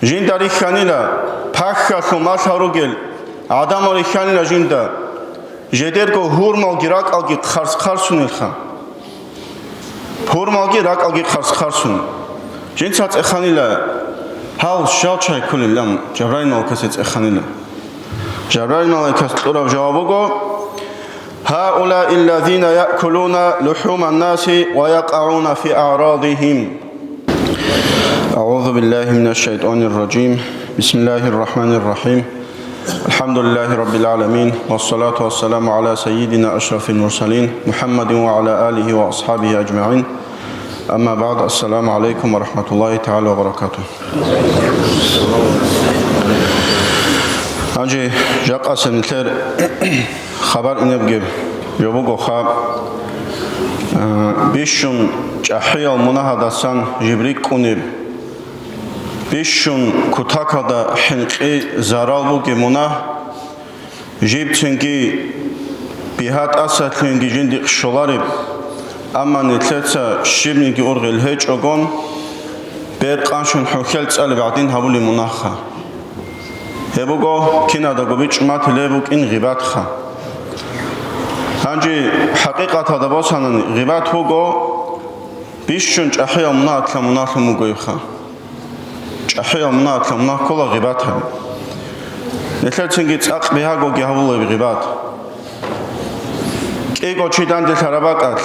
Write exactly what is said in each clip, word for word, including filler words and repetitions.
Жинда рихьанила, пахьалъул малъал ругел гӀадамал рихьанила жинда, жедерго гьурмалги ракӀалги хъарс-хъарсунилха. Гьурмалги ракӀалги хъарс-хъарсун. Жинца цӀеханила, гьал щал чай кколилан, Жабраил малаикасе цӀеханила. Жабраил малаикас кьураб жаваб буго: «Гьаулаи ллазина яъкулуна лухӀуман наси ва якъагӀуна фи аърадихим». أعوذ بالله من الشيطان الرجيم. بسم الله الرحمن الرحيم. الحمد لله رب العالمين. والصلاة والسلام على سيدنا أشرف المرسلين محمد وعلى آله وأصحابه أجمعين. أما بعد. السلام عليكم ورحمة الله تعالى وبركاته. Гьанже жакъасеб нилъер хабар инебги жо бугоха, э, бищун чӀахӀиял мунагьадасан жиб рикӀкӀунеб, бищун кутакалда хӀинкъи зарал бугеб мунагь, жибцинги бигьа тӀасалъугьинги жиндихъ щолареб, амма нилъеца щибниги ургъел гьечӀогон, бер къанщун хӀухьел цӀалеб гӀадин гьабулеб мунагьха. Гьеб буго кинадаго бичӀчӀуматилеб букӀин гъибатха. Гьанже хӀакъикъаталда босанани, гъибат буго бищун чӀахӀиял мунагьалъа мунагьлъун бугоебха. ЧӀахӀиял мунагьалъа мунагь ккола гъибат гьаби. Нилъецинги цӀакъ бигьагоги гьабулеб гъибат. КӀиго чи данделъараб бакӀалъ,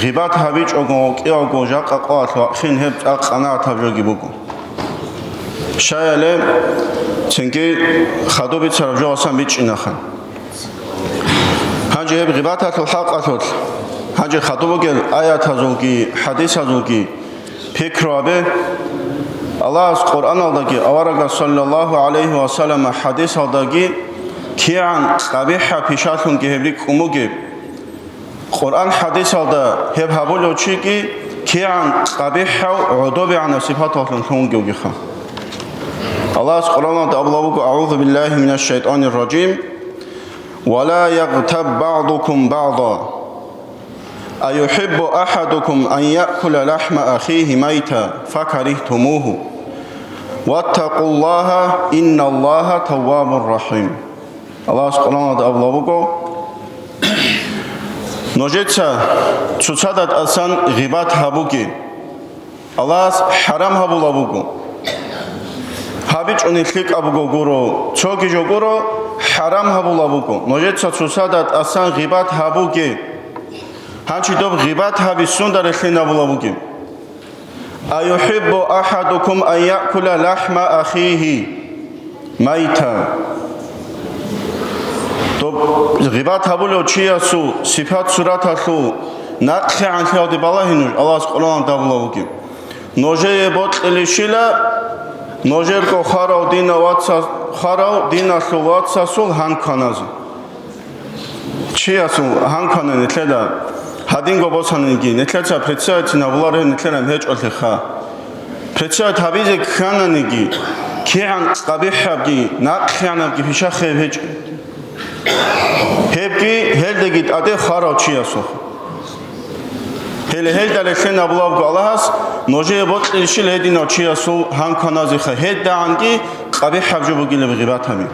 гъибат гьабичӀого ва кӀиявго жакъа къоялъ вахъин гьеб цӀакъ къанагӀатаб жоги буго. Щаяли, цинги хадуб бицараб жо асан бичӀчӀинаха. Гьанже гьеб гъибаталъул хӀакъалъулъ, гьанже хадуб бугел аятазулги хӀадисазулги пикру гьабе. Аллагьас Къуръаналдаги, аварагас саллаллагьу гӀалайгьи ва саллама хӀадисалдаги кигӀан къабихӀаб пишалъунги гьеб рикӀкӀун бугеб. Къуръан хӀадисалда гьеб гьабулев чиги кигӀан къабихӀав гӀодобегӀанаб сипаталъун лъугьунги вугеха. Аллагьас Къуръаналда абулеб буго: «АгӀузу биллагьи минаш шайтӀанир ражим. Ва ла ягътаб багӀдукум багӀда. АюхӀиббу ахӀадукум ан яъкула лахӀма ахихи майта факаригьтумугьу. Ваттакъуллагьа, инналлагьа таввабур рахӀим». Аллагьас Къуръаналда абулеб буго: «Нужеца цоцазда тӀасан гъибат гьабуге». Аллагьас хӀарам гьабулеб буго. ГьабичӀони лъикӀаб буго гуро, цоги жо гуро, хӀарам гьабулеб буго. Нужеца цоцазда тӀасан гъибат гьабуге. Гьанчи доб гъибат гьаби сунда релълъинабулеб бугеб? «АюхӀиббу ахӀадукум ан яъкула лахӀма ахихи майта». Доб гъибат гьабулев чиясул сипат-сураталъул накълъи гӀанлъиялде балагье нуж, Аллагьас Къуръаналда абулеб бугеб. Нужее бокьилищила нужерго хварав дина ваца-, хварав диналъул вацасул гьан кваназе. Чиясул гьан квана нилъеда, гьадинго босаниги, нилъеца представить гьабуларев нилъеран гьечӀолъиха. Представить гьабизе ккананиги, кигӀан къабихӀабги, накълъанабги пишахъе гьечӀо. Гьебги гьелдаги тӀаде хварав чиясухъ. Гьеле гьелда релълъинабулеб буго Аллагьас, нужее бокьилищила гьединав чиясул гьан кваназеха, гьедагӀанги къабихӀаб жо бугилеб гъибатаби.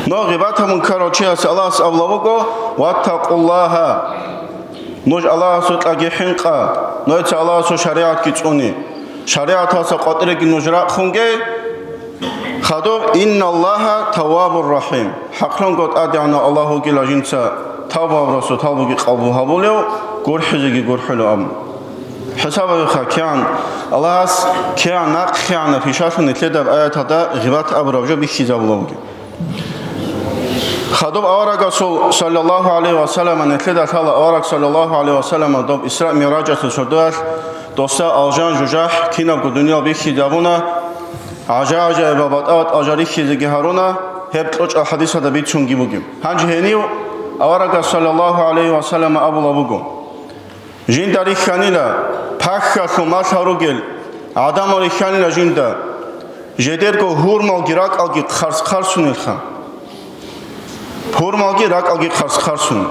Но гъибатаб мункарав чиясе Аллагьас абулеб буго: «Ваттакъуллагьа». Нуж Аллагьасукьаги хӀинкъа, нужеца Аллагьасул шаригӀатги цӀуне. ШаригӀаталъа къватӀиреги нуж рахъунге. Хадуб: «Инналлагьа таввабур рахӀим». ХӀакълъунго ТӀадегӀанав Аллагь вугила жинца тавбу гьабурасул тавбуги къабул гьабулев, гурхӀизеги гурхӀулев абун. ХӀисаб гьабиха, кигӀан Аллагьас кигӀан накълъи гӀанаб пишалъун нилъеда гьаб аяталда гъибат абураб жо бихьизабулеб бугеб. Хадуб аварагасул, саллаллагьу гӀалайгьи ва саллама, нилъеда лъала авараг, саллаллагьу гӀалайгьи ва саллама, доб Исра-МигӀражалъул сордоялъ досда алжан-жужахӀ кинабго дуниял бихьизабуна, гӀажа-гӀажаибал батӀа-батӀал жал рихьизеги гьаруна, гьеб кьучӀал хӀадисалда бицунги бугеб. Гьанже гьенив аварагас, саллаллагьу гӀалайгьи ва саллама, абулеб буго: Жинда рихьанила, пахьалъул малъал ругел гӀадамал рихьанила жинда, жедерго гьурмалги ракӀалги хъарс-хъарсунилха. Гьурмалги ракӀалги хъарс-хъарсун.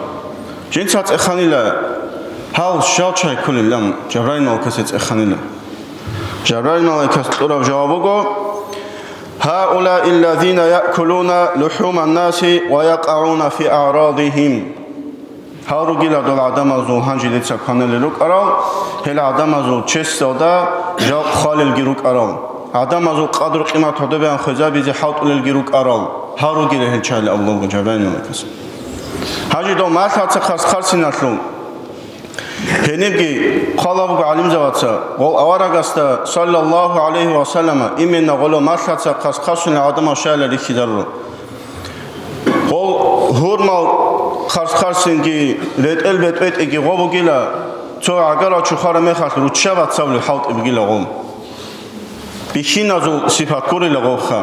Жинца цӀеханила, гьал щал чай кколилан, Жабраил малаикасе цӀеханила. Жабраил малаикас кьураб жаваб буго: «Гьаулаи ллазина яъкулуна лухӀуман наси ва якъагӀуна фи аърадихим». Гьал ругила дол гӀадамазул гьанже дица кванилел рукӀарал, гьел гӀадамазул чесалда жал хъвалелги рукӀарал, гӀадамазул къадру-къимат гӀодобеян хвезабизе хӀалтӀулелги рукӀарал. Гьал ругила гьел чагӀи абулеб буго Жабраил малаикас. Гьанже дол малъаца хъарс-хъарсиналъул Гьенибги хъвала буго гӀалимзабаца, гъол аварагасда, саллаллагьу гӀалайгьи ва саллама, именно гъоло малъаца хъарс-хъарсунел гӀадамал щайила рихьизарурал. Гъол гьурмал хъарс-хъарсинги, ретӀел бетӀбетӀиги гъо бугила, цо гӀагарал чухараб мехалъ руччаб бацавли хӀалтӀи бугила гъо. Бихьиназул сипат гурила гъобха.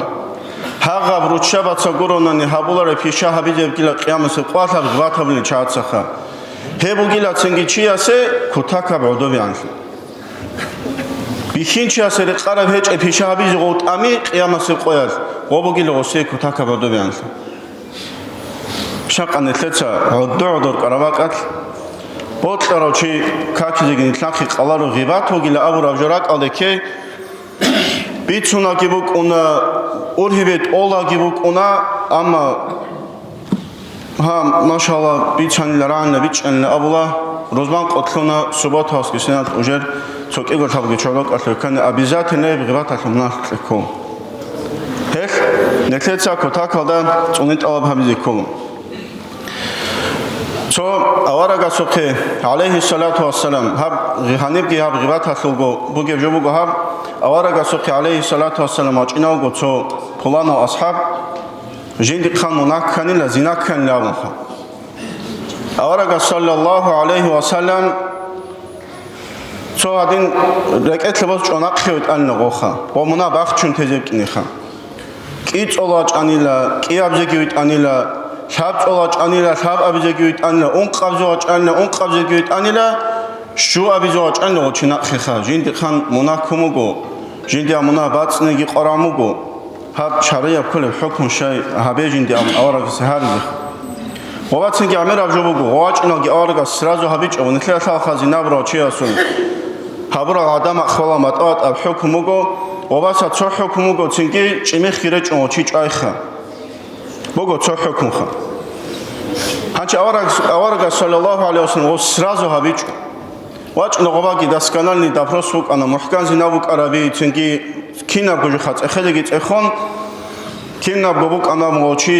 Гьагъаб руччабаца гуронани гьабулареб пиша гьабизебгила къиямасеб къоялъ гъибат гьабулел чагӀацаха. Гьеб бугила цинги чиясе кутакаб гӀодобегӀанлъи. Бихьинчиясе рекъараб гьечӀеб пиша гьабизе гъов тӀами къиямасеб къоялъ, гъо бугила гъосие кутакаб гӀодобегӀанлъи. Щакъа нилъеца гӀодо-гӀодор къарабакъалъ, бокьарав чи какизеги нилъахъе къаларо гъибат вугила абураб жо ракӀалде ккей, бицунаги букӀуна, ургьибе тӀолаги букӀуна, амма гьа, машалла, бицанила, рагӀанила, бичӀчӀанила абула, рузман къотлъуна, суббота-воскресенье уже цо кӀиго лъабги чорокалъе веккани, обязательно гьеб гъибаталъул мунагь кьеккол. Гьелъ нилъеца кутакалда цӀуни тӀалаб гьабизе ккола. Цо аварагасухъе, гӀалайгьиссалату вассалам, гьаб, гьанибги гьаб гъибаталъулго бугеб жо буго гьаб, аварагасухъе, гӀалайгьиссалату вассалам, вачӀинавго цо пуланав асхӀаб, жиндихъан мунагь кканила, зина кканила абунха. Аварагас, саллаллагьу гӀалайгьи ва саллам, цо гьадин рекӀелъе босчӀо нахъе витӀанила гъоха ва мунагь бахчун тезеб кӀиниха. КӀицӀол вачӀанила, кӀиабизеги витӀанила, лъабцӀол вачӀанила, лъабабизеги витӀанила, ункъабизе вачӀанила, ункъабизеги витӀанила, щуабизе вачӀанила гъочи нахъеха. Жиндихъан мунагь ккун буго, жиндияб мунагь бацӀцӀиниги къваран буго. Гьаб шаргӀияб кколеб хӀукму щай гьабе жинди абун аварагас гьаризеха. Гъовацинги гӀемераб жо буго, гъовачӀуналги аварагас сразу гьабичӀо, нилъеда лъалха зинабурав чиясул гьабурал гӀадамахъ хвала матӀа-ватӀаб хӀукму буго, гъоваса цо хӀукму буго, цинги чӀимихъги речӀун гъочи чӀвайха. Буго цо хӀукмуха. Гьанчи авараг, аварагас, саллаллагьу гӀалайгьи ва саллам, гъов сразу гьабичӀо. ВачӀна гъобаги доскональный допрос букӀана, мухӀкан зина букӀараби, цинги кинабго жуха цӀехезеги цӀехон, кинабго букӀана гъочи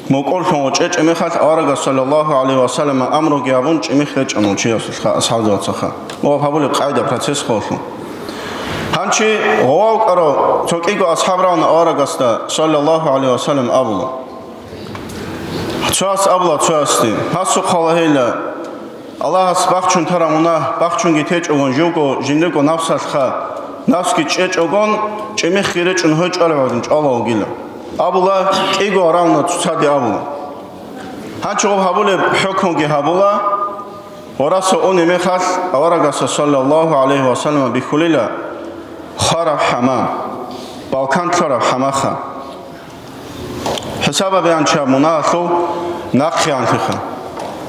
мукӀурлъун гъочӀечӀеб мехалъ, аварагас, саллаллагьу гӀалайгьи ва саллам, амруги абун, чӀимихъ речӀана гъочиясулха, асхӀабзабацаха. Ва гьабулеб къайда процесс холлъун. Гьанчи гъовав кӀарав цо кӀиго асхӀаб равна аварагасда, саллаллагьу гӀалайгьи ва саллам, абула. Цояс абула цоясде: «Гьасухъ гьала гьейла, Аллагьас бахчун тараб мунагь бахчунги течӀогон, живго жиндирго напсалъха, напсги чӀечӀогон, чӀимихъги речӀун гьой чӀвалев гӀадин чӀвала вугила». Абула, кӀиго равна цоцаде абула. Гьанчи гъоб гьабулеб хӀукмуги гьабула, гъораса унеб мехалъ аварагаса, саллаллагьу гӀалайгьи ва саллам, бихьулила хвараб хӀама, балкан лъураб хӀамаха. ХӀисабаб янча мунагьалъул нахъеянлъиха.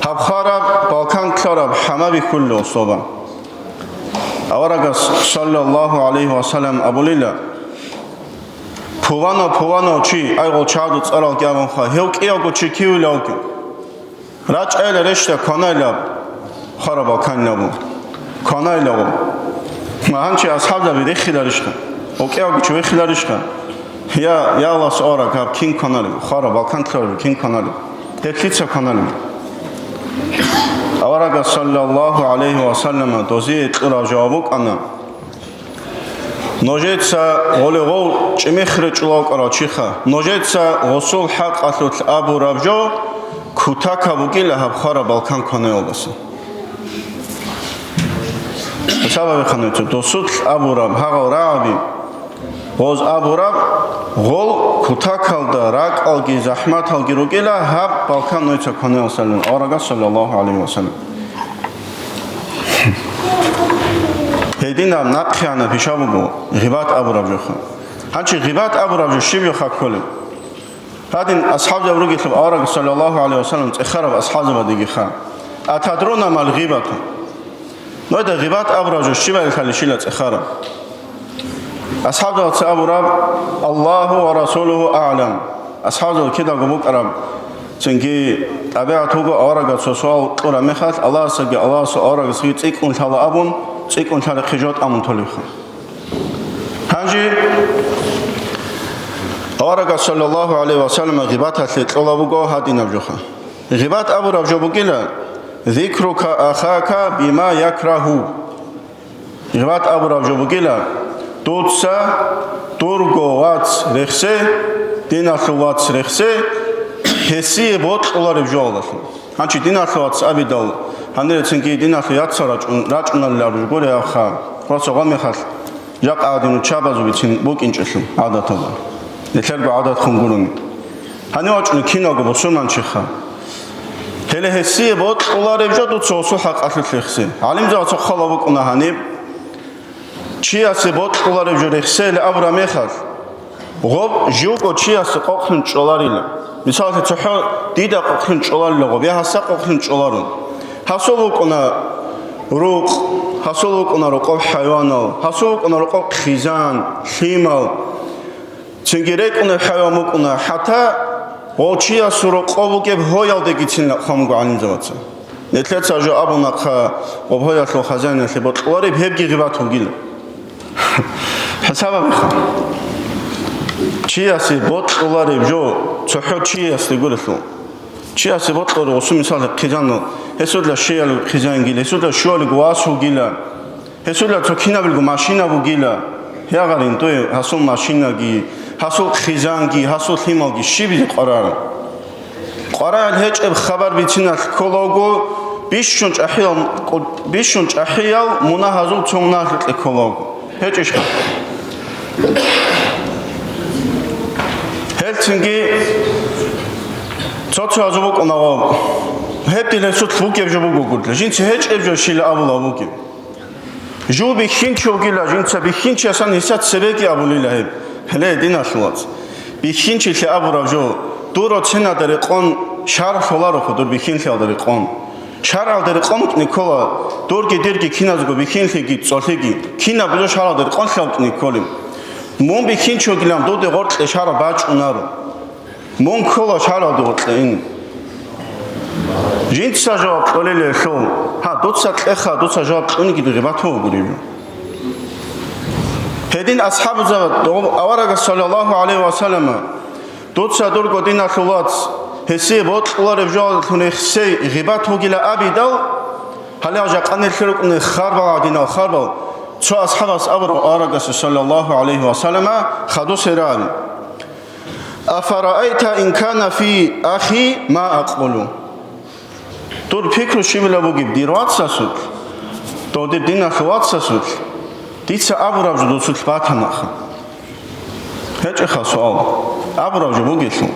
Гьаб хвараб балкан лъураб хӀама бихьулила особа. Аварагас, саллаллагьу гӀалайгьи ва саллам, абулила: «Пуланав, пуланав чи, ай гъол чагӀазул цӀаралги абунха, гьев кӀиявго чи кивилавги». РачӀайла рещтӀа кванайлаб, хвараб балканилабу, кванайлаго. Ма гьанчи асхӀабзаби рехиларищха? ОкӀиявго чи вехиларищха? Я, я Аллагьас авараг, гьаб кин кваналеб, хвараб балкан лъураб кин кваналеб? Гьеб лъица кваналеб? Аварагас, саллаллагьу гӀалайгьи ва саллама, дозие кьураб жаваб букӀана: Нужеца гъоле гъов чӀимихъ речӀулав кӀарав чиха, нужеца гъосул хӀакъалъулъ абураб жо кутака бугила гьаб хвараб балкан кванаялдаса. ХӀисаб гьабихъа нужеца, досулъ абураб гьагъал рагӀаби, гъоз абураб, гъол кутакалда ракӀалги захӀматалги ругила гьаб балкан нужеца кванаялдаса, аварагас, саллаллагьу гӀалайгьи ва саллам. Гьединаб нахъеянаб пиша буго гъибат абураб жоха. Гьанчи гъибат абураб жо щиб жоха кколеб? Гьадин асхӀабзаб ругелъул авараг, саллаллагьу гӀалайгьи ва саллам, цӀехараб асхӀабзабадеги ха: «Атадруна мал гъибату?» Нойда гъибат абураб жо щибали лъалищила цӀехараб? АсхӀабзабаца абураб: «Аллагьу ва расулугьу агӀлам». АсхӀабзабазул кидаго букӀараб, цинги тӀабигӀат буго, аварагас цо суал кьураб мехалъ, Аллагьасдаги Аллагьасул аварагасдаги цӀикӀкӀун лъала абун, цӀикӀкӀун лъарахъе жо тӀамун толебха. Гьанже аварагас, саллаллагьу гӀалайгьи ва саллам, гъибаталъе кьола буго гьадинаб жоха. Гъибат абураб жо бугила: «Зикрука ахака бима якрагьу». Гъибат абураб жо бугила: дуца дурго вац рехсе, диналъул вац рехсе, гьесие бокьулареб жоялдалъун. Гьанчи диналъул вац абидал, гьанир цинги диналъул яцал рачӀун, рачӀуналилар ругури абха, росо гъомехалъ жакъа гьадин руччабазул бицин букӀинчӀелъул гӀадаталда, нилъерго гӀадатхун гурони. Гьанив вачӀун киналго бусурманчиха. Гьеле гьесие бокьулареб жо дуца гьесул хӀакъалъулъ рехсе. ГӀалимзабаца хъвала букӀуна гьаниб: чиясе бокьулареб жо рехсейилан абураб мехалъ, гъоб живго чиясе къокълъун чӀоларила. Мисаллъи, цохӀо дида къокълъун чӀоларила гъоб, я гьасда къокълъун чӀоларун. Гьасул вукӀуна рукъ, гьасул вукӀуна рокъоб хӀайванал, гьасул вукӀуна рокъоб хъизан, лъимал. Цинги рекӀунеб хӀайван букӀуна, хӀатта гъов чиясул рокъоб бугеб гьоялдегицин хъван буго гӀалимзабаца. Нилъеца жо абунахъа, гъоб гьоялъул хазяиналъе бокьулареб, гьебги гъибат бугила. ХӀисаб гьабиха. Чиясе бокьулареб жо цохӀо чиясде гурелъул. Чиясе бокьулареб гъосул мисал хъизанал, гьесулъа щиял хъизангил, гьесулъа щуалиго вас вугила. Гьесулъа цо кинабилго машина бугила, гьагъарин, тӀуе гьасул машинаги, гьасул хъизанги, гьасул лъималги щибизе къварарал? Къварарал гьечӀеб хабар бициналъ кколаго, бищун чӀахӀиял, бищун чӀахӀиял мунагьазул цо мунагьалъукье кколаго. ГьечӀищха? Гьелцинги цо-цоязул букӀуна гъоб. Гьеб дил гьесулъ бугеб жо бугогурлъи, жинца гьечӀеб жо щила абула бугеб. Жо бихьинчи вугила, жинца бихьинчиясан гьесда цебеги абулила гьеб. Гьеле, диналъул вац. Бихьинчилъи абураб жо, дур роцинада рекъон шаргӀ лъоларохъо, дур бихьинлъиялда рекъон. ШаргӀалда рекъон букӀине ккола, дурги дирги киназго бихьинлъиги цолъиги. Кинабго жо шаргӀалда рекъонлъиялда букӀине кколеб. Мун бихьинчи вугилан, дуде гъоркье шаргӀ бачӀунаро. Мун ккола шаргӀалда гъоркье ин. Жинца жаваб кьолел гьелъул. Гьа, дуца кьеха, дуца жаваб кьуниги гъибат гьугурив? Гьедин асхӀабзабаз аварагас, саллаллагьу гӀалайгьи ва саллама, дуца дурго диналъул вац, гьесие бокьулареб жоялдалъун рехсей гъибат вугила абидал, гьале жакъа нилъер рукӀуна харбал гьадинал харбал, цо асхӀабас абураб аварагасда, саллаллагьу гӀалайгьи ва саллама, хадусеб рагӀаби. «Афараайта ин кана фи ахи ма акъулу». Дур пикру щибила бугеб дир вацасулъ, дов дир диналъул вацасулъ, дица абураб жо досулъ батанаха. ГьечӀеха суал. Абураб жо бугелъул.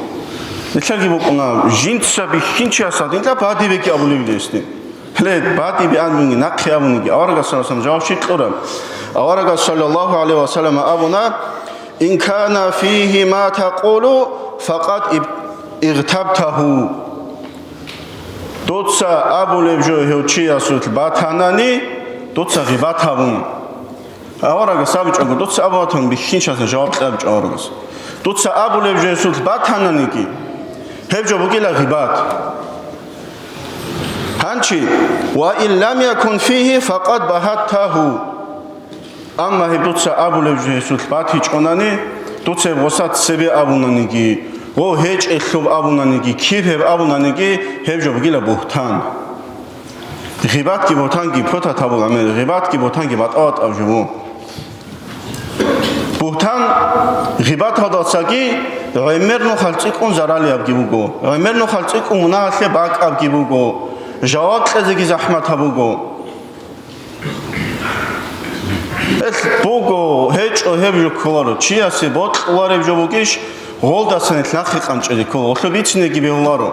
Нилъерги букӀуна, жинца бихьинчияс гьадинлъа бадибеги абулеб гьесде. Ле, бадибе абуниги, нахъе абуниги, аварагас саллаллагьу гӀалайгьи ва саллам жаваб щиб кьураб? Аварагас саллаллагьу гӀалайгьи ва саллам абуна: «Ин кана фигьи ма такъулу, факъад иб-, игътабтагьу». Дуца абулеб жо гьев чиясулъ батанани, дуца гъибат гьабун. Аварагас абичӀого, дуца абулатун бихьинчиясда жаваб кьабичӀо аварагас. Дуца абулеб жо гьесулъ батананиги, гьеб жо бугила гъибат. Гьанчи: «Ва ин лам якун фигьи, факъад багьаттагьу». Амма гьеб дуца абулеб жо гьесулъ батичӀонани, дуца гьеб гъосда цебе абунаниги, гъов гьечӀелъуб абунаниги, киб гьеб абунаниги, гьеб жо бугила бугьтан. Гъибатги бугьтанги путат гьабул гӀемер, гъибатги бугьтанги батӀа-батӀаб жо буго. Бугьтан гъибаталдасаги гӀемер нухалъ цӀикӀкӀун заралиябги буго, гӀемер нухалъ цӀикӀкӀун мунагьалъе бакӀабги буго, жаваб кьезеги захӀматаб буго. Гьелъ буго, гьечӀо, гьеб жо кколаро. Чиясе бокьулареб жо бугищ, гъолдасан нилъ нахъе къанчӀизе ккола, гъолъул бицинеги бегьуларо.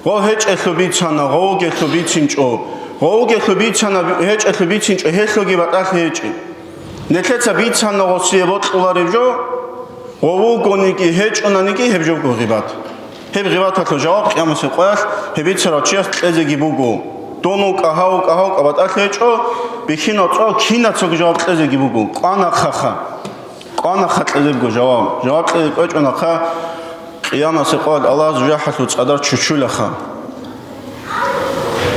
Гъов гьечӀелъул бицана, гъов вугелъул бицинчӀо. Гъов вугелъул бицана, гьечӀелъул бицинчӀо, гьелъулги батӀалъи гьечӀеб. Нилъеца бицана гъосие бокьулареб жо, гъов вугониги гьечӀонаниги гьеб жо буго гъибат. Гьеб гъибаталъул жаваб къиямасеб къоялъ гьеб бицарав чияс кьезеги буго. Дун вукӀа, гьав вукӀа, гьав вукӀа, батӀалъи гьечӀо, бихьинал цӀо кинацаго жаваб кьезеги буго. КӀванахъаха. Ана хатӀ кьезебго жаваб. Жаваб кьезе кӀвечӀунахъа, къиямасеб къоялъ Аллагьас жужахӀалъул цӀадар чучулаха.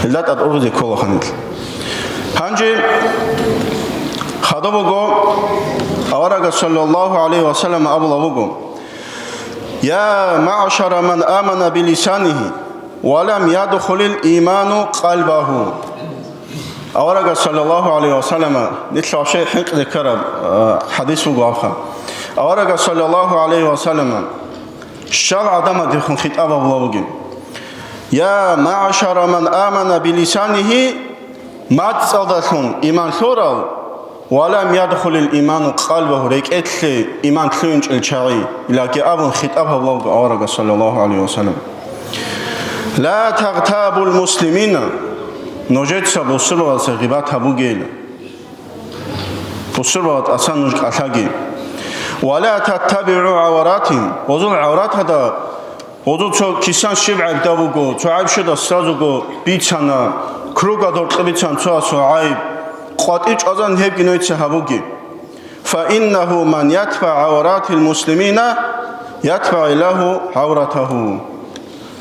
Гьелда тӀад ургъизе кколаха нилъ. Гьанже хадуб буго, аварагас саллаллагьу гӀалайгьи ва саллам абулаб буго: «Я маъшара ман амана билисанигьи ва лам ядхулил иману къалбагьу». Аварагас саллаллагьу гӀалайгьи ва саллама, нилъ вообще хӀинкъизе ккараб, а, хӀадис буго гьабха. Аварагас саллаллагьу гӀалайгьи ва саллама щал гӀадамаздехун хитӀаб гьабулаб бугеб: «Я маъшара ман амана билисанигьи», мацӀалдалъун иман лъурал, «ва лам ядхулил иману къалбагьу», рекӀелъе иман лъугӀинчӀел чагӀи, илаги абун хитӀаб гьабулаб буго аварагас саллаллагьу гӀалайгьи ва саллам. «Ла тагътабул муслимина», нужеца бусурбабазе гъибат гьабугейила. Бусурбабаз тӀасан нуж кӀалъаге. «Ва ла таттабигӀу гӀавратин», гъозул гӀавратада, гъозул цо кисан щиб гӀайбда буго, цо гӀайб щода сразуго бицана, круга доркье бицан цо асул гӀайб, къватӀив чӀвазан гьебги нойца гьабуге. «Фа иннагьу ман ятбагӀ гӀавратил муслимина, ятбагӀиллагьу гӀавратагьу».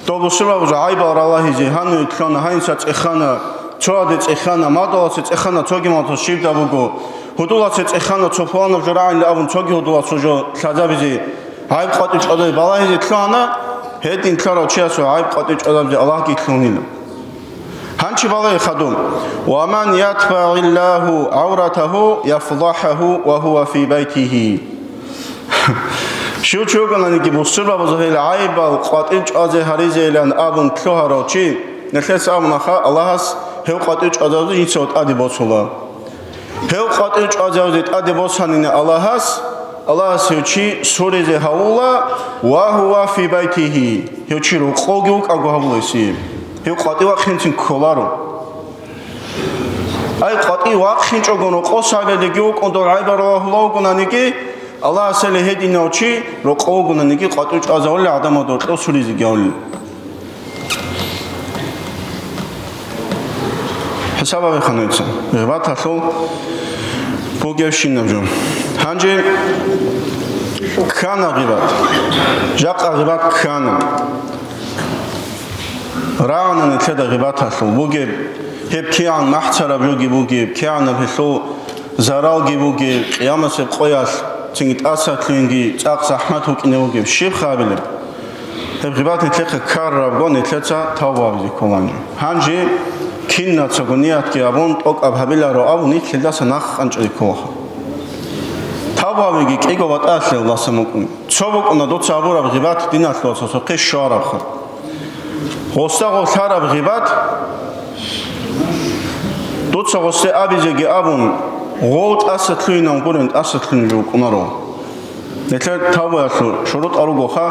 Дов бусурбабаз гӀайбал ралагьизе гьанив лъуна, гьанивса цӀехана, цояде цӀехана, мадаласе цӀехана, цоги мадалас щибда буго, гьудуласе цӀехана, цо пуланаб жо рагӀанила абун, цоги гьудулас цо жо лъазабизе, гӀайб къватӀив чӀвазабизе балагьизе лъугьана, гьедин лъарав чиясул гӀайб къватӀив чӀвазабизе Аллагьги лъугьунила. Гьанчи балагье хадуб: «Ва ман ятбагӀиллагьу гӀавратагьу яфдахӀагьу ва гьува фи байтигьи». Щив чи вугонаниги бусурбабазул гьел гӀайбал къватӀив чӀвазе гьаризейилан абун лъугьарав чи, нилъеца абунаха, Аллагьас гьев къватӀив чӀвазавзе жинцав тӀаде босула. Гьев къватӀив чӀвазавзе тӀаде босанина Аллагьас, Аллагьас гьев чи суризе гьавула, ва гьува фи байтигьи, гьев чи рокъовги вукӀаго гьавулесие. Гьев къватӀив вахъинцин кколаро. Ай, къватӀив вахъинчӀого рокъов сабиялдеги вукӀун дов гӀайбал ралагьулев вугонаниги, Аллагьас гьеле гьединав чи рокъов вугонаниги къватӀив чӀвазавулел гӀадамал доркьов суризеги гьавулел. ХӀисаб гьабе хануйца. Гъибаталъул бугебщинаб жо. Гьанже ккана гъибат. Жакъа гъибат ккана. РагӀана нилъеда гъибаталъул бугеб, гьеб кигӀан махӀцараб жоги бугеб, кигӀанаб гьелъул заралги бугеб, къиямасеб къоялъ цинги тӀасалъугьинги цӀакъ захӀмат букӀине бугеб, щиб хабилеб? Гьеб гъибат нилъехъе ккарабго, нилъеца тавба гьабизе кколанчӀо. Гьанже кинацаго ниятги абун, тӀокӀаб гьабиларо абун, нилъ гьелдаса нахъ къанчӀизе кколаха. Тавба гьабиги кӀиго батӀалъи Аллагьас мукӀун. Цо букӀуна дуца абураб гъибат диналъул вацасухъе щварабха. Гъосда гъов лъараб гъибат, дуца гъосде абизеги абун, гъов тӀасалъугьинав гурин, тӀасалъугьинав вукӀунаро. Нилъер тавбаялъул шурутӀал ругоха,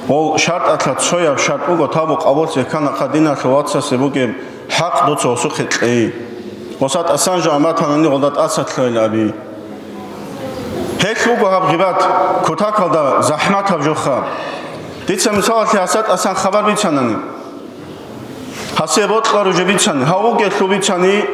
гъов шартӀалъа цояб шартӀ буго, тавбу къабуллъи кканахъа диналъул вацасе бугеб хӀакъ дуца гъосухъе кьей. Гъоса тӀасан жо аматанани гъолда тӀасалъугьайилан аби. Гьелъ буго гьаб гъибат, кутакалда захӀматаб жоха. Дица мисалалъе гьасда тӀасан хабар бицанани, гьасе бокьараб жо бицани, гьав вугелъул бицани,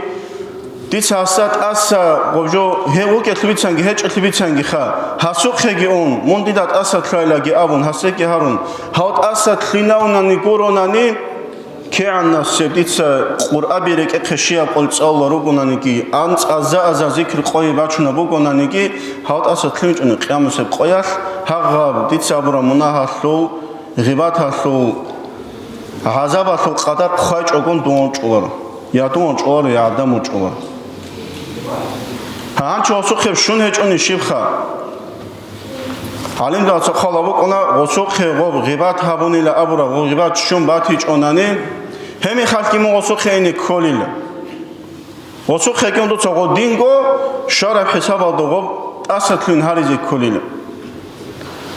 дица гьасда тӀаса гъоб жо гьев вугелъул бицанги, гьечӀелъул бицангиха, гьасухъеги ун, мун дида тӀасалъугьайилаги абун, гьасеги гьарун, гьав тӀасалъугьинавунани гуронани, кигӀанасеб дица Къуръаби рекӀехъе щияб къол цӀалула ругонаниги, анцӀаза-аза зикр къойи бачунаб бугонаниги, гьав тӀасалъугьинчӀони къиямасеб къоялъ, гьагъаб дица абураб мунагьалъул, гъибаталъул, гӀазабалъул къадар хъвайчӀогон дун вачӀуларо, я дун вачӀуларо, я гӀадан вачӀуларо. Гьанчо гъосухъеб щун гьечӀони щибха? ГӀалимзабаца хъвала букӀуна, гъосухъе гъоб гъибат гьабунила абураб гъоб гъибат щун батичӀонани, гьеб мехалъги мун гъосухъе ине кколила. Гъосухъе ккун дуца гъодинго щвараб хӀисабалда гъоб тӀасалъугьин гьаризе кколила.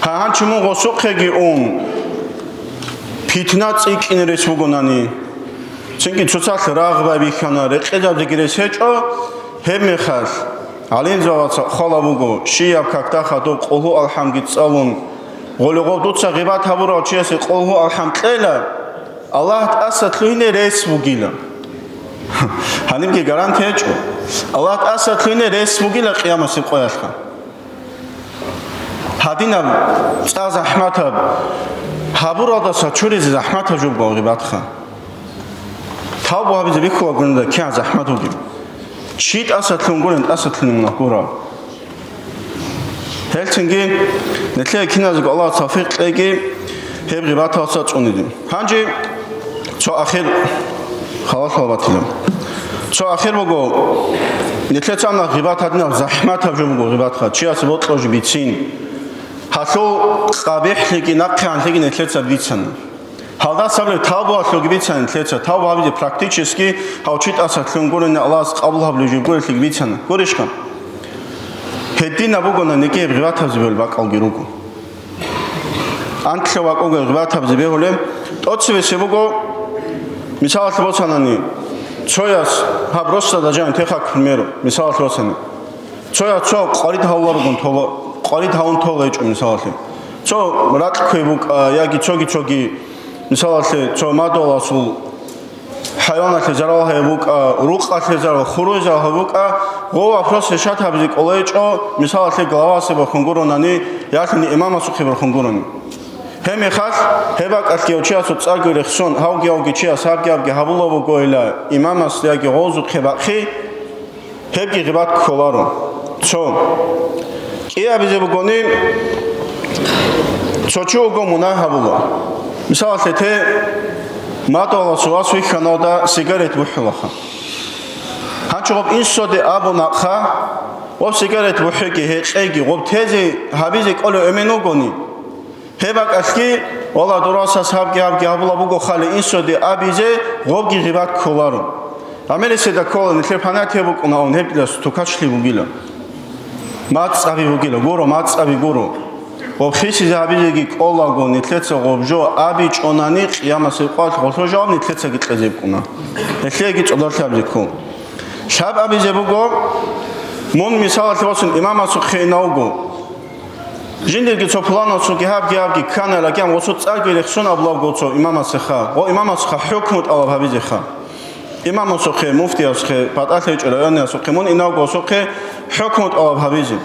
Гьа, гьанчи мун гъосухъеги ун, питна цӀикӀкӀине рес бугонани, цинги цоцалъ рагъ байбихьана, рекъезабдеги рес гьечӀо, гьеб мехалъ, гӀалимзабаца хъвала буго, щияб какда хадуб къулгьу алхӀамги цӀалун, гъоле гъоб дуца гъибат гьабурав чиясе къулгьу алхӀам кьела, Аллагь тӀасалъугьине рес бугила. Гьанибги гаранти гьечӀо. Аллагь тӀасалъугьине рес бугила къиямасеб къоялъха. Гьадинаб цӀа захӀматаб гьабуралдаса чуризе захӀматаб жо буго гъибатха. Тавбу гьабизе бихьулаго гьунда кигӀан захӀмат бугеб. Чи тӀасалъунгурен тӀасалъуне мунагь гурав. Гьелцинги нилъее киназего Аллагьас тавфикъ кьеги гьеб гъибаталдаса цӀунизе. Гьанже цо ахир халалъула батила. Цо ахир буго, нилъеца гьанна гъибат гьадинаб захӀматаб жо буго гъибатха, чиясе бокьараб жо бицин. Гьалъул къабихӀлъиги нахъегӀанлъиги нилъеца бицана. Гьалдаса гьабулеб тавбуялъулги бицана нилъеца, тавбу гьабизе практически гьав чи тӀасалъунгурени Аллагьас къабул гьабулеб жо гурелъиги бицана. Гурищха? Гьединаб бугони гьеб гъибатаб жо бакӀалги руго. Анлъго бакӀалги гъибатаб жо бегьулеб. ТӀоцебесеб буго, мисалалъе босанани, цояс гьаб росдада жаниб теха, к примеру, мисалалъе босани. Цояс цо къварид гьавуларогун тола, къварид гьавун тола гьечӀо, мисалалъе. Цо ракь кквей букӀа, яги цоги-цоги, мисалалъе, цо мадугьаласул хӀайваналъе зарал гьабун букӀа, рукъалъе зарал, хуруе зарал гьабун букӀа, гъов вопрос решать гьабизе кӀоларичӀо, мисалалъе, главасе бахун гуронани, ялъуни имамасухъе бахун гурони. Гьеб мехалъ, гьеб бакӀалъги гьав чиясул цӀарги рехсон, гьавги-гьавги чияс гьабги-гьабги гьабулеб бугойила имамас яги гъозухъе бахъи, гьебги гъибат кколаро. Цо. КӀиабизе бугони, цо чи вуго мунагь гьабула. Мисалалъе, те мадугьаласул вас вихьаналда сигарет бухӀулаха. Гьанчо гъоб инсуде абунаха, гъоб сигарет бухӀеги, гьекъеги, гъоб тезе гьабизе кӀолев эмен вугони, гьеб бакӀалъги, валлагь, дурасас гьабги-гьабги гьабулеб буго хали инсуде абизе, гъобги гъибат кколаро. Гьамелиседа ккола, нилъер понятие букӀунаун, гьеб дила стукачлъи бугила. МацӀаби бугила, гуро, мацӀаби гуро. Гъоб хисизе гьабизеги кӀолаго, нилъеца гъоб жо абичӀонани, къиямасеб къоялъ гъолъо жаваб нилъецаги кьезе букӀуна. Гьелъеги цӀодорлъи абизе ккол. Лъаб абизе буго, мун, мисалалъе босун, имамасухъе инавго. Жиндирги цо пуланасулги гьабги-гьабги кканалаги, гъосул цӀарги рехсон абулеб буго цо имамасеха, гъо имамасухъа хӀукму тӀалаб гьабизеха. Имамасухъе, муфтиясухъе, патӀалъи гьечӀо райониясухъе, мун инавго гъосухъе хӀукму тӀалаб гьабизе.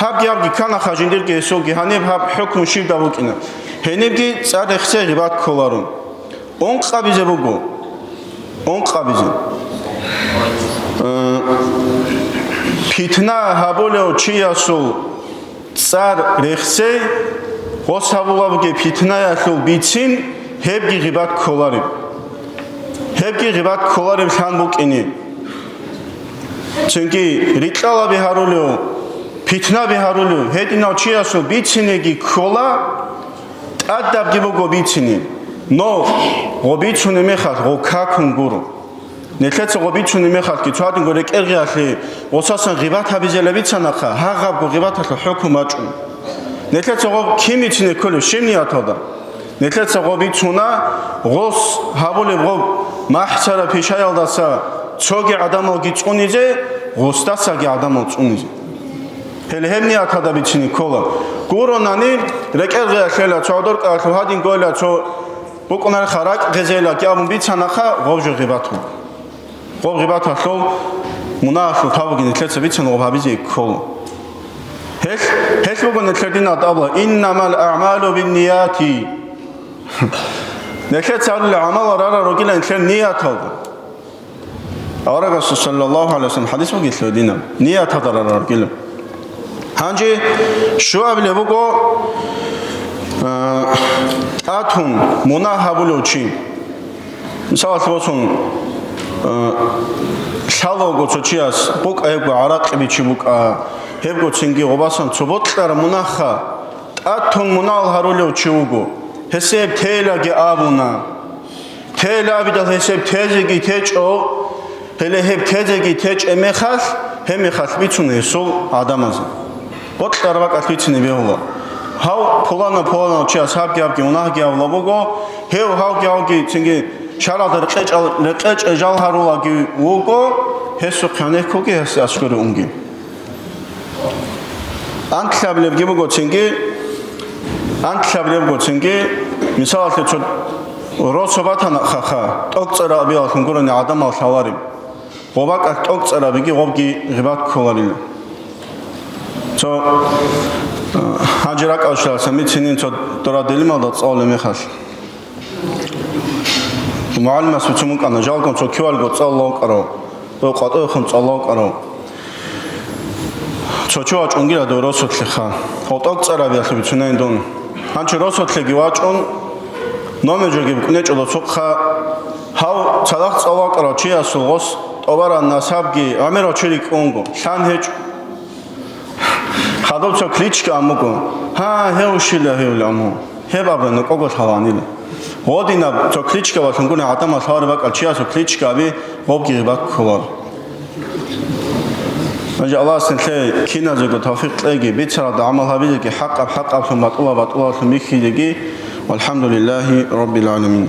Гьабги-гьабги кканаха жиндирги гьесулги, гьаниб гьаб хӀукму щибда букӀина. Гьенибги цӀар рехсей гъибат кколаро. Ункъабизе буго. Ункъабизе. Э, питна гьабулев чиясул цӀар рехсей, гъос гьабулебги питнаялъул бицин, гьебги гъибат кколареб. Гьебги гъибат кколареб лъан букӀине. Цинги рикьалаби гьарулев, питнаби гьарулев, гьединав чиясул бицинеги ккола, тӀадабги буго бицине, но гъо бицунеб мехалъ гъо какун гуро. Нилъеца гъо бицунеб мехалъги цо гьадинго рекӀергъиялъе гъосасан гъибат гьабизела бицанаха, гьагъабго гъибаталъул хӀукму бачӀун. Нилъеца гъо кин бицине кколев, щиб нияталда? Нилъеца гъо бицуна, гъос гьабулеб гъоб махӀсара пишаялдаса цоги гӀадамалги цӀунизе, гъосдасаги гӀадамал цӀунизе. Гьеле гьеб нияталда бицине ккола. Гуронани, рекӀел гъиялъела, цо гӀодор кӀалъу гьадин гойла, цо букӀунарха ракӀ гъезела кӀиабун бицанаха, гъов жо гъибатун. Гъоб гъибаталъул мунагьалъул тавбуги нилъеца бицун гъоб гьабизе ккола. Гьелъ, гьелъ буго нилъер динал абула: «Иннамал аъмалу биннияти». Нилъеца абула, гӀамал рарал ругила нилъер нияталда. Аварагасул саллаллагьу гӀалайгьи вассалам хӀадис бугелъул динаб, нияталда рарал ругила. Гьанже щуабилеб буго, а, тӀатун мунагь гьабулев чи. Мисалалъе босун, а, лъалавго цо чияс букӀа гьебго гӀаракъи бичи букӀа, гьебго цинги гъобасан цо бокьараб мунагьха, тӀатун мунагь гьарулев чи вуго. Гьесие гьеб тейилаги абуна. Тейилабидал гьесеб тезеги течӀо, гьеле гьеб тезеги течӀеб мехалъ, гьеб мехалъ бицун гьесул гӀадамазе. Бокьараб бакӀалъ бицине бегьула. Гьав пуланав-пуланав чияс гьабги-гьабги мунагьги гьабула буго, гьев гьавги-гьавги цинги шаралда рекъечӀал-, рекъечӀей жал гьарулаги вуго, гьесухъ гьанеккуги гьесде аскӀоре унги. Анлъабилебги буго цинги, анлъабилеб буго цинги, мисалалъе, цо росо батана хаха, тӀокӀцӀарабиялъун гурони гӀадамал лъалареб. Гъоб бакӀалъ тӀокӀцӀарабиги гъобги гъибат кколарила. Цо Гьанже ракӀалъулъа самицинин цо дора делималда цӀалулеб мехалъ. МугӀалимас бицун букӀана, жалго цо кивалго цӀалулев вукӀарав, ва къватӀивехун цӀалулев вукӀарав. Цо чи вачӀунгила дов росулъеха. Гьав тӀокӀцӀараби ялъу бицунайин дун. Гьанчи росулъеги вачӀун, номер жоги букӀунечӀо досухъа. Гьав цадахъ цӀалулев вукӀарав чиясул гъос тӀобараб насабги гӀемерав чи рикӀкӀунго, лъан гьечӀо. Хадуб цо кличка ам буго. Гьа, гьев щила гьев ламу. Гьеб абра нукӀого лъаланила. Гъодинаб цо кличка валъунгуна гӀадамал лъалареб бакӀал чиясул кличка аби гъобги гъибаккулар. Гьанже Аллагьас нилъее киназего тавфикъ кьеги, бицаралда гӀамал гьабизеги, хӀакъаб хӀакъаблъун, батӀулаб батӀулаблъун бихьизеги. Валхамдулиллагьи раббил гӀаламин.